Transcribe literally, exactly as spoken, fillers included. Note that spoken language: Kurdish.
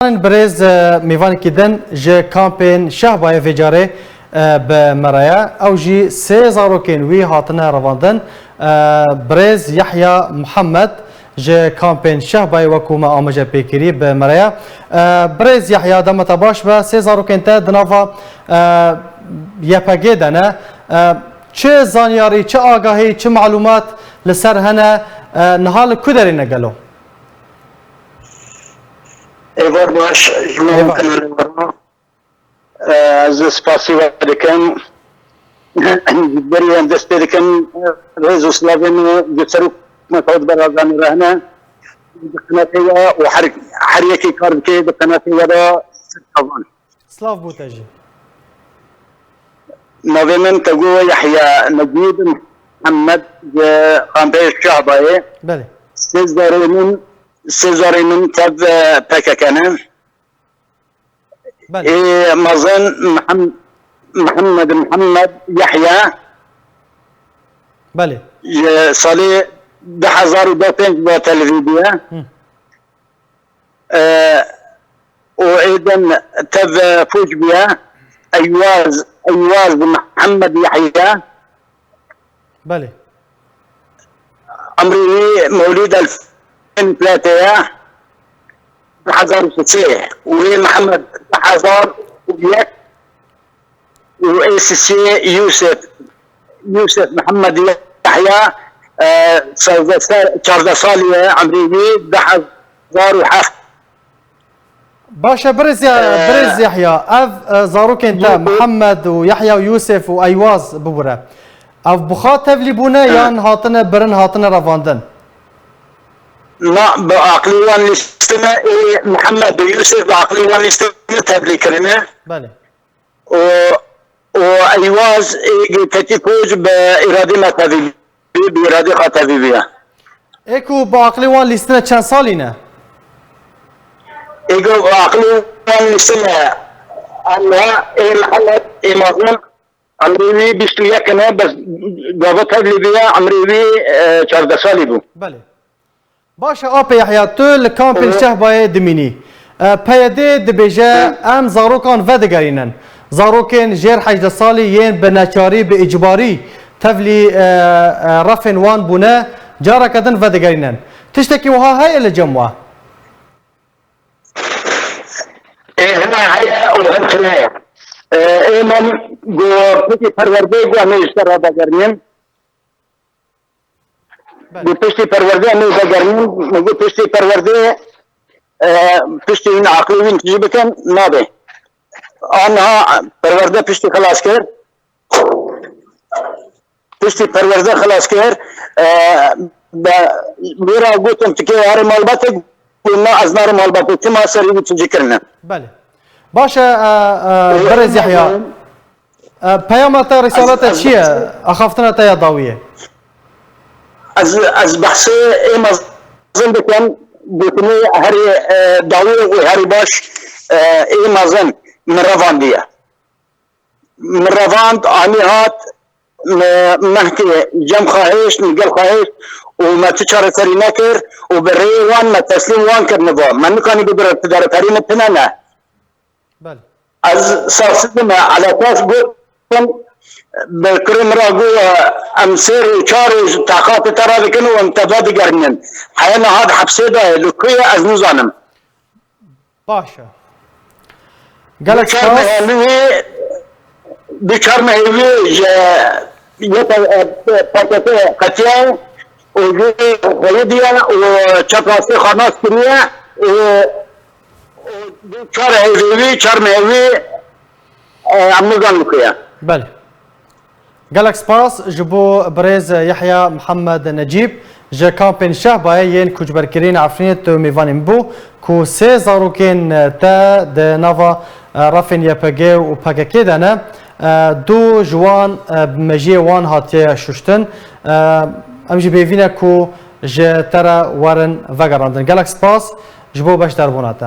Birêz, e, mêvanekî din ji kampên Şehbayê vê carê, e, bi me re ye. Ew jî sê zarokên wî hatine revandin. E, Birêz Yehya Mihemed ji kampên Şehbayê, wekû me amaje pê kirî, bi me re ye. E, Birêz Yehya, dema te baş be, sê zarokên te di nava, e, Y P G de ne. E, çi zanyarî, çi agahî, çi malûmat li ser hene, e, niha li ku derê ne gelo? Êvar baş, ji me Êvar. Kanalê we re. Ez spasî we dikim. Berî em dest pê dikim, rêz û silavên ji ser û me xewt berazanî re hene. Di qenatê we û her, her yekê kar dike di qenatê we de ser çavan. Silav bo te jî. Navê min Tego Yehya Necîb Mihemed ji Kampê Şehbayê. Belê. Sê zarê min, sê zarê min tev, e, P K K ne. Belê. Ê mezin Mihem-, Mihemed, Mihemed Yehya. Belê. Ji salê du hezar û deh pênc ve televî bûye. Hı. E, û êdin tev fûç bûye. Eywaz, Eywaz Mihemed Yehya. Belê. Emrê wî Mewlîd Elfên Platê ye. Du hezar û sê. Wê Mihemed du hezar û yek. Û ê sisê Yûsef, Yûsef Mihemed Yehya, e, sewzde ser, çardeh salî ye, emrê wî du hezar û heft. Baş e, Birêz Ye-, Ee, Birêz Yehya, ev, e, zarokên te, Yûsef. Mihemed û Yehya û Yûsef û Eywaz bibûre. Ev bi xwe tevlî bûne Ee. yan hatine birin, hatine revandin? Na, bi aqlî wan lîstine, ê Mihemed û Yûsef bi aqlî wan lîstine tevlî kirine. Belê. û, û Eywaz ê Ketî Koç bi îradê me tevî bî, bi îradê xwe tevî bîye. Ê ku bi aqilê wan lîstine çend salî ne? Ê ku bi aqilê wan lîstine, em ne, ê Mihemed, ê Mazlum, emrê wî bîst û yek ne, bes gava tevlî bîye, emrê wî, e, çardeh salî bû. Belê. Baş e, Apê Yehya, tu li kampên Hı. Şehbayê dimînî. E, P Y D dibêje, Hı. em zarokan vedigerînin. Zarokên jêr hejdeh salî yên bi neçarî, bi îcbarî tevlî, e, e, refên wan bûne, careke din vedigerînin. Tiştekî wiha heye li cem we? Ê, hene heye û hin tune ye. Ê, ê min got, piştî perwerdê got, em ê ji te re vegerînin. Belê. Got, piştî perwerdê em ê vegerînin. Min got, piştî perwerdê, e, piştî hûn aqilê wî tijî bikin, nabe. Aniha perwerde piştî xilas kir. Piştî perwerde xilas kir, e, be, wê re gotim, tu kê herê malbatê? Got, na, ez narim malbatê. Çima, serî wî tijî kirine. Belê. Baş e, e, e, Birêz Yehya. E, peyama te, rîsala te çi ye? Axaftina te ya dawiyê? Ez, ez behsê ê mezin dikim, gotinê herî, e, dawî û herî baş, e, ê mezin min revandiye. Min revand, anî hat, me, mehkê cem xwe hêşt, min gel xwe hêşt û me tu çareserî nekir û bi rêyê wan me teslîm wan kir niva. Me nikanî bibire tu dereperî min tune ne. Belê. Ez sarsî me, alakes gotin, bi kurê min re got, em sê roj, çar roj teqatê te re dikin û em te vedigerînin. Heye niha di hepsê de ye, li ku ye ez nizanim. Baş e. Gelek spas. Bi çar mehê wî, bi çar mehê wî ji Y P G qetiyaye û jî xweyî diye û çeprasê xwe nas kiriye û Çar hêvî wî, çar mehê wî, e, em nizanin ku ye. Belê. Gelek spas ji bo birêz Yehya Mihemed Necîb ji kampên Şehbayê yên koçberkirî li Efrînê tu mêvanê min bû, ku sê zarokên te di nava, e, refên Y P G û P K K de ne. E, du ji wan, e, bi mejiyê wan hatiye şuştin. E, em jî bêvî ne ku ji te re werin vegerandin. Gelek spas ji bo beşdarbûna te.